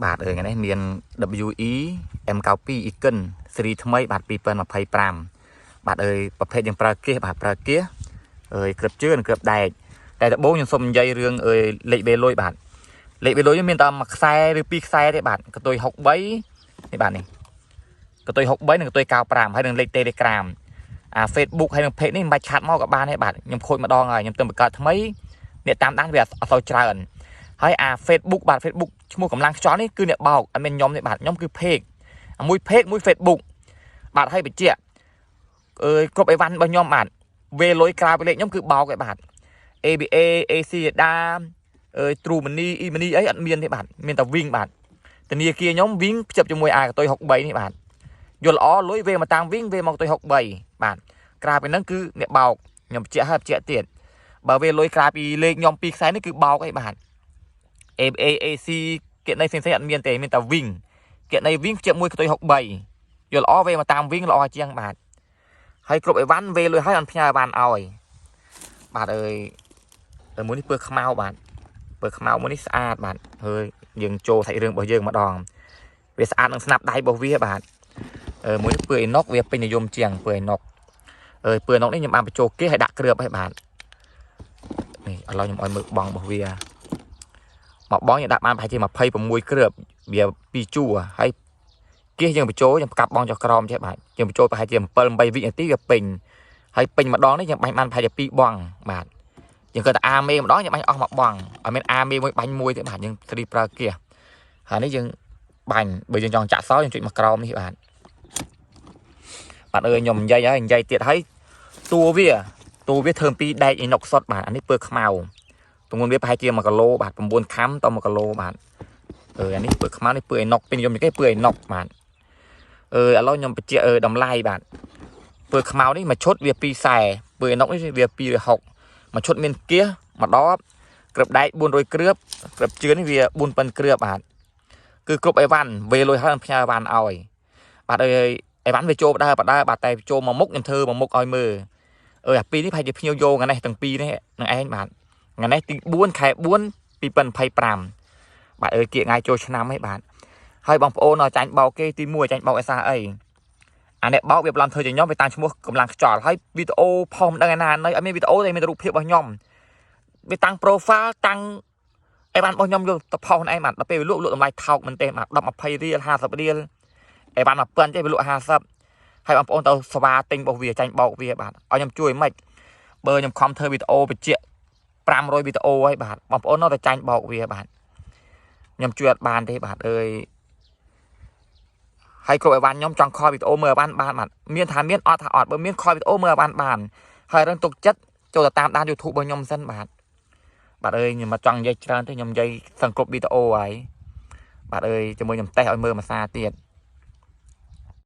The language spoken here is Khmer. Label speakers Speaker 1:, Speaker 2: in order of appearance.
Speaker 1: បាទអើយថ្ងៃនេះមាន WE M92 Icon ស៊េរីថ្មីបាទ2025បាទអើយប្រភេទយើងប្រើគៀសបាទប្រើគៀសអើយគ្របជឿនគ្របដែកតែដំបូងខ្ញុំសូមនិយាយរឿងអើយលេខវេលុយបាទលេខវេលុយនេះមានតែមួយខ្សែឬពីរខ្សែទេបាទកតុយ63នេះបាទនេះកតុយ63និងកតុយ95ហើយនឹងលេខ Telegram អា Facebook ហើយនឹង page នេះមិនបាច់chat មកក៏បានដែរបាទខ្ញុំខូចម្ដងហើយខ្ញុំទៅបង្កើតថ្មីអ្នកតាមដានវាអត់សូវច្រើនហើយអា Facebook បាទ Facebook ឈ្មោះកម្លាំងខ្យល់នេះគឺអ្នកបោកអត់មានខ្ញុំទេបាទខ្ញុំគឺ page អាមួយ page មួយ Facebook បាទហើយបញ្ជាក់អើយគ្រប់អីវ៉ាន់របស់ខ្ញុំបាទវេលុយក្រៅពីលេខខ្ញុំគឺបោកឯបាទ ABA AC ដាអើយ True Money E Money អីអត់មានទេបាទមានតែ Wing បាទធនាគារខ្ញុំ Wing ភ្ជាប់ជាមួយអាកតុយ63នេះបាទយល់ល្អលុយវេមកតាម Wing វេមកកតុយ63បាទក្រៅពីហ្នឹងគឺអ្នកបោកខ្ញុំបញ្ជាក់ហើយបញ្ជាក់ទៀតបើវេលុយក្រៅពីលេខខ្ញុំពីរខ្សែនេះគឺបោកអីបាទ ABA AC គណនីផ្សេងៗអត់មានទេមានតែ Wing គណនី Wing ភ្ជាប់មួយកតុយ63យល់ល្អវេមកតាម Wing ល្អជាងបាទហើយគ្រប់អីវ៉ាន់វេលុយហើយអត់ផ្ញើអីវ៉ាន់ឲ្យបាទអើយតែមួយនេះពើខ្មៅបាទពើខ្មៅមួយនេះស្អាតបាទហើយយើងចូលសាច់រឿងរបស់យើងម្ដងវាស្អាតនឹងស្នាប់ដៃរបស់វាបាទអឺមួយនេះពើអ៊ីណុកវាពេញនិយមជាងពើអ៊ីណុកអើយពើអ៊ីណុកនេះខ្ញុំបានបញ្ចូលគេឲ្យដាក់គ្របឲ្យបាទនេះឥឡូវខ្ញុំឲ្យមើលបងរបស់វាមកបងយើងដាក់បានប្រហែលជា26គ្របវាពីរជួរហើយគៀសយើងបញ្ចូលយើងផ្កាប់បងចុះក្រោមចេះបាទយើងបញ្ចូលប្រហែលជា7 8វិនាទីវាពេញហើយពេញម្ដងនេះយើងបាញ់បានប្រហែលជា2បងបាទយើងគាត់តែអាមេម្ដងយើងបាញ់អស់មួយបងអត់មានអាមេមួយបាញ់មួយទេបាទយើងស្រីប្រើគៀសហើយនេះយើងបាញ់បើយើងចង់ចាក់សោយើងចុចមកក្រោមនេះបាទបាទអើយខ្ញុំនិយាយហើយនិយាយទៀតហើយតួវាតួវាធ្វើពីដែកអ៊ីណុកសុតបាទអានេះពើខ្មៅទម្ងន់វាប្រហែលជា1គីឡូបាទ9ខាំត1គីឡូបាទអឺអានេះពើខ្មៅនេះពើអ៊ីណុកពេញនិយមជាងគេពើអ៊ីណុកបាទអឺឥឡូវខ្ញុំបញ្ជាក់អឺតម្លៃបាទពើខ្មៅនេះមួយឈុតវា2ខ្សែពើអ៊ីណុកនេះវា260មួយឈុតមានគៀសមួយដបគ្របដែក400គ្របគ្របជឿនេះវា4ប៉ុនគ្របបាទគឺគ្រប់អីវ៉ាន់វេលុយហើយផ្ញើអីវ៉ាន់ឲ្យបាទអើយអីវ៉ាន់វាចូលបដើបដើបាទតែចូលមកមុខខ្ញុំធ្វើមកមុខឲ្យមើលអើយអាពីរនេះប្រហែលជាភ្ញៀវយកថ្ងៃនេះទាំងពីរនេះនឹងឯងបាទថ្ងៃនេះទី4ខែ4 2025បាទអើយគៀកថ្ងៃចូលឆ្នាំហីបាទហើយបងប្អូនឲ្យចាញ់បោកគេទី1ចាញ់បោកអេសាអីអានេះបោកវាប្លន់ធ្វើជាខ្ញុំវាតាំងឈ្មោះកម្លាំងខ្យល់ហើយវីដេអូផុសមិនដឹងឯណានៅអត់មានវីដេអូទេមានតែរូបភាពរបស់ខ្ញុំវាតាំង profile តាំងអីបានរបស់ខ្ញុំយកទៅផុសឯងបាទដល់ពេលវាលក់លក់តម្លៃថោកមែនទេបាទ10 20រៀល50រៀលអីបាន1000ទេវាលក់50ហើយបងប្អូនទៅស្វាទិញរបស់វាចាញ់បោកវាបាទឲ្យខ្ញុំជួយមិនបើខ្ញុំខំធ្វើវីដេអូបញ្ជាក់500វីដេអូហើយបាទបងប្អូននៅតែចាញ់បោកវាបាទខ្ញុំជួយអត់បានទេបាទអើយហើយគ្រប់អីវ៉ាន់ខ្ញុំចង់ខលវីដេអូមើលអីវ៉ាន់បានបាទមានថាមានអត់ថាអត់បើមានខលវីដេអូមើលអីវ៉ាន់បានហើយរឹងទុកចិត្តចូលទៅតាមដាន YouTube របស់ខ្ញុំសិនបាទបាទអើយខ្ញុំមកចង់និយាយច្រើនទេខ្ញុំនិយាយសឹងគ្រប់វីដេអូហើយបាទអើយជាមួយខ្ញុំតេស្តឲ្យមើលមួយសារទៀត។